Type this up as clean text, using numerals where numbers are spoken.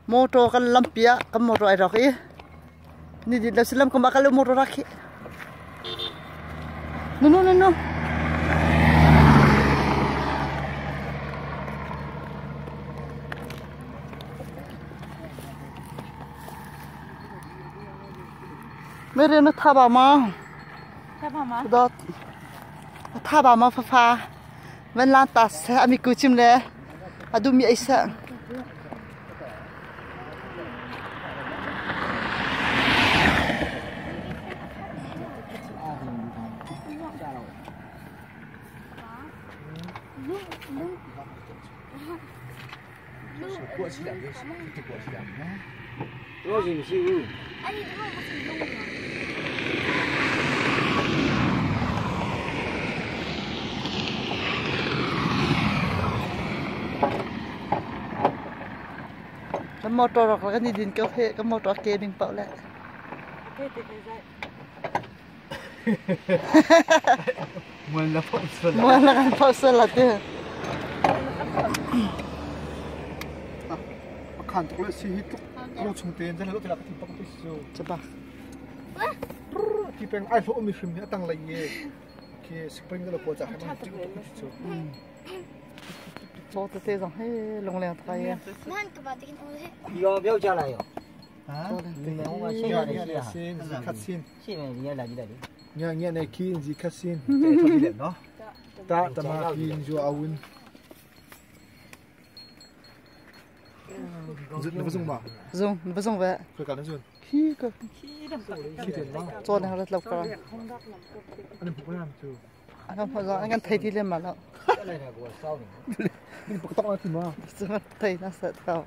Motor kan lampi ah kan motor ai rawk i ni din lo si lam kam ah kal motor rak hi. Nu nu nu nu. Mere na tha ba ma? Tha ba ma? Dot. Tha ba ma fa fa. Van lan ta se ami ku chim le adu mi ai sa. Kan motor rak kan i din ko he kan motor ke ding paoh le. Mual na phawh sual. Mual na kan phawh sual la ti. Khan tuk le si hi tuk ro chung te zan lo te la ka ti pak ti su. Chaba. Ti peng ai hlo mi hrim hi atang lai ye. Ke spring lo po cha ha ti tuk ti su. Cho te te zong he lung leng ta ye. Nan ka ba tikin o he. 要表家来哟。 Ha? 啊， Nya nya sin zi khat sin. 现在人家来来的。 Nya nya ne ki zi khat sin. Ta ta ma ki ju awun. Zut na zung ba. Zung, na zung ve. Ko ka na zun. Khi ka. Khi ten ma. Cho na rat lo ka. Ani bu na tu. An kan an kan thei ti le ma lo. 来来给我烧的。 Ni bu tak na ti ma. Zung thei na sa tao.